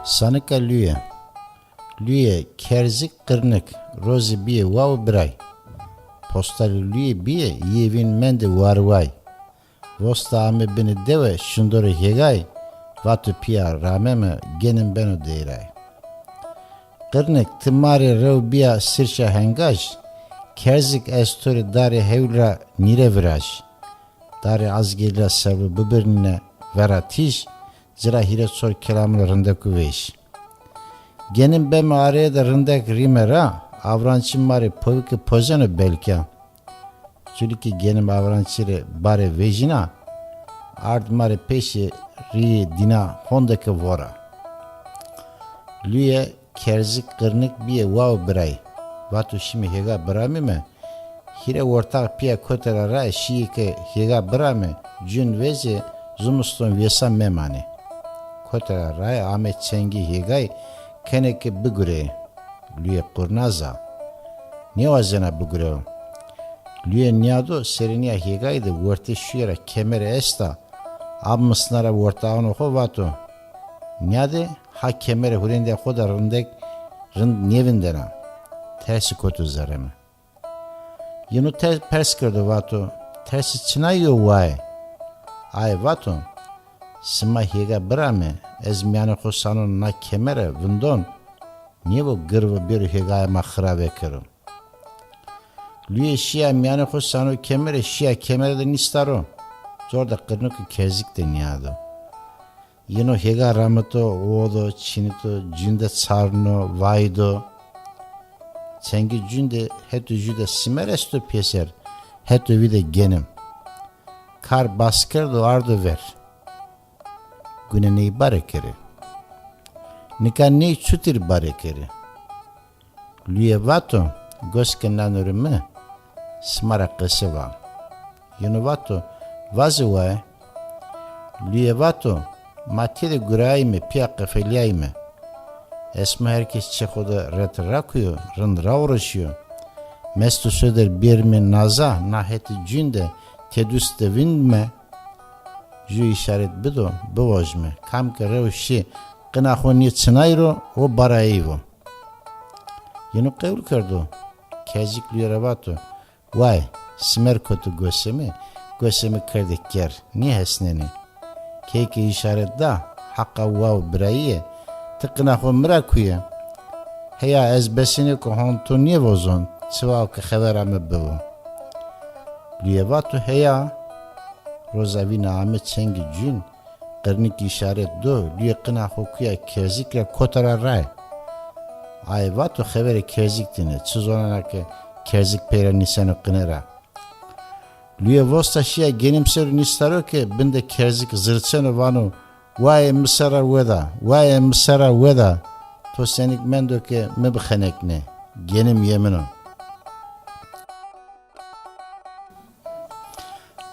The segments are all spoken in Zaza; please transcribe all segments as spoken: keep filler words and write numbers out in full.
Sanika luye. Luye, kerzik, qirnik, rozê bîyê wa û biray. Postalê luye bîyê yê vîn mendê warway. Vosta ame binê dewe, şindorê hêgay, vato pîya rameme, genim beno deyray. Qirnik, ti ma rê rew bîya sirşa hengaj, kerzik ez to rê darê hewl ra nîre viraj. Darê azgêrî ra servu bibirnîne vera tîj, ci ra hîrê çor kelamûnê rindekû vêj. Genim beme areye de rindek rîme ra, avrançî ma rê povike pozeno belkî. Culikî genim avrançî rê barê vejîna, ard ma rê pêşê rîyê dîna hondeke vora. Luye, kerzik, qirnik bîyê wa û biray. Vato şîme hêga biramîme, hîrê ortax pîya kote ra rae şîyê ke hêga birame, cûn vejê, zimiston vêsa memanê. Kote ra rae ame çengê hêgay, kenê ke bigureyê. Luye qurnaz a. Nêwazena bigureyo. Luye nîyado serênîya hêgayî de wertê şuye ra kemere esta. Ab misna ra wertaxûnê xo vato. Nîyade ha kemere hurêndîya xo de rindek rind nêvindena. Tersî koto zerre mi. Yeno te-, pers kerdo vato, tersî çinay yo waye? Aye vato, sima hêga birame, ez mîyanê xo sanon na kemere vindon, nêvo girvo bêro hêgaya ma xirave kero. Luye şîya mîyanê xo sano kemere, şîya kemere de nîsta ro. Cor de qirnik û kerzik de nîyado. Yeno hêga ramito, o do, çînito, cûn de çarno, vaydo. Çengê cûn de heto jû de simer esto pêser, heto vî de genim. Kar bas kerdo ardo ver. Gune ney bare kerê. Nika ney çutir bare kerê. Luye vato, gos ke nano rê mi, sima ra qese va. Yeno vato, vaze waye. Luye vato, ma têde gurayayîme, pîya qefelîyayîme. Esmo her kes çê xo de ret rakuyo, rind raoroşîyo. Mesto sodir bêrîme naza, na hetê cûn de têdust de vindîme. Jû îşaret bido, bivojîme. Kam ke rew şî, qina xo nêçinay ro, o bara ey vo. Yeno qewl kerdo. Kerzik luye ra vato, way, simer koto gosê mi, gosê mi kerde ker, nêhesnenê. Key ke îşaret da, heqa wa û birayîye, ti qina xo mi ra kuye. Heya ez besenêko hon to nêvozon, çiwa ke xevera mi bivo. Luye vato heya. Roza vîna ame çengê cûn, qirnik îşaret do, luye qina xo kuya kerzik ra kota ra rae. Aye vato xeverê kerzik dîne, çi zonena ke kerzik pey ra nîseno qine ra. Luye vosta şîya genim ser o nîsta ro ke bin de kerzik zirçeno vano, wayê mi ser ra weda, wayê mi ser ra weda, to senik mendo ke mi bixeneknê, genim yê min o.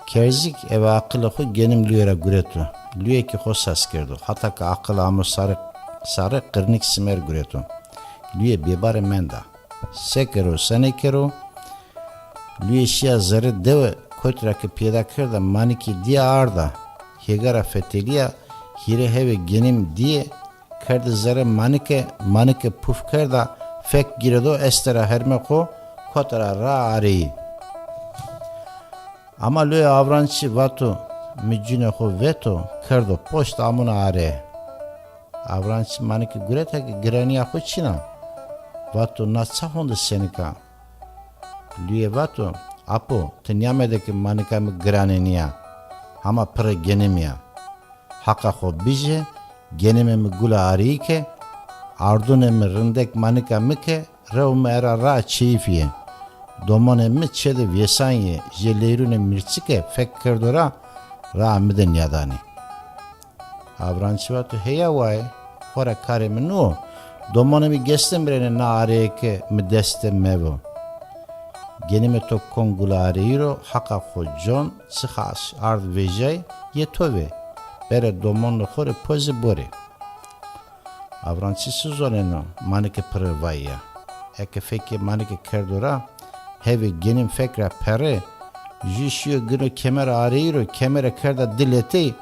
Kerzik eve aqilê xo genim luye ra gureto. Luye kî xo sas kerdo. Hata ke aqil amo sare, sare qirnik simer gureto. Luye bêbare menda. Se kero, se nêkero? Luye şîya zerrê dewe, kot ra ke pêda kerda, manikê dîye arda. Hêga ra fetelîya, hîrê hevê genim dîye, kerde zerrê manike, manike puf kerda, fek gîredo, este ra herme xo, kota ra ra areyî. Ama luye avrançî vato, mi cûnê xo veto, kerdo poşt, amûna areye. Avrançî manike gureta ke giranîya xo çin a. Vato, na ça honde senik a? Luye vato, apo, ti nîyamede ke manika mi giranê nîya, hama pirê genimî ya. Heqa xo bijê, genimê mi gula arîyî ke, ardunê mi rindek manika mi ke, rew mi era ra çeyîfîyê. Domonê mi çê de vêsanyê, jê leyrunê mîrçike fek kerdo ra, raa mi de nîyadanê. Avrançî vato, heya waye, xora karê mi nîyo. Domonê mi geste mi rênê na areye ke mi dest de mevo. Genimê to kon gula areyî ro, heqa xo con, çixa ard vejay, yê to vê. Bere domonê xo rê pozê borê. Avrançî çi zoneno, manike pirê vayî ya. Eke fekê manike kerdo ra, hevê genim fek ra perê, jû şîyo gino kemera areyî ro, kemere kerda di letey,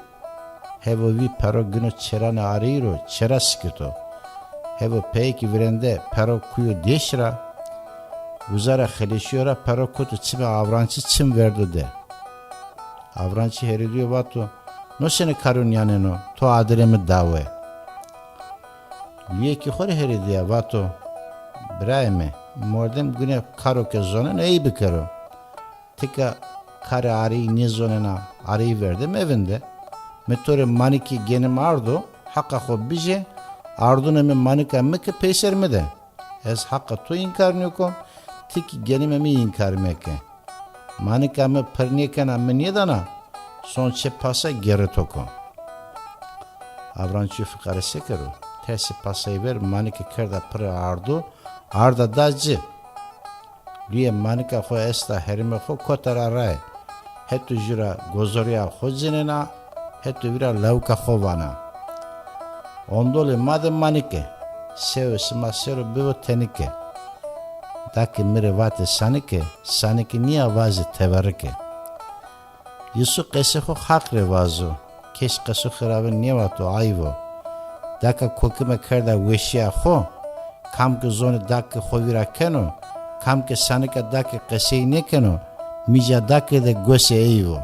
hevo vî pero gino çêranê areyî ro, çêra sikito. Hevo peyê ki virende pero kuyo dêş ra, uza ra xeleşiyo ra pero koto çimê Avrançî, çim verdo de. Avrançî herêdiyo vato, no senê karo nîyaneno, to adirê mi dawe. Luyê ki xo rê herêdîya vato, birayê mi, mordem gune karo ke zoneno ey bikero. Ti ke karê areyî nêzonena, areyî verde mevinde. Mi to rê manikê genim ardo, heqa xo bijê, ardunê mi manika mi ke peyser mi de. Ez heqa to înkar nêkon, ti kî genimê mi înkar meke. Manika mi pir nêkena mi nêdana, son çê pasa gêrê to ko. Avrançîyo fiqare sekero? Tersê pasayî ver manike kerda pire ardo, arda da ci. Luyê manika xo esta herimê xo kota ra rae. Heto jû ra gozorîya xo cinena, heto vîra lawika xo vana. Ondolê ma de manike, sewe sima ser o bivo tenike. Dake mi rê vate sanike, sanike nîya vaze teverike. Yusuf qesê xo Haq rê vazo, kes qeso xirabe nêvato, ayv o. Daka kokime kerda weşîya xo, kam ke zonê dake xo vîra keno, kam ke sanika dake qesey nêkeno, mîca dake de gosê ey vo.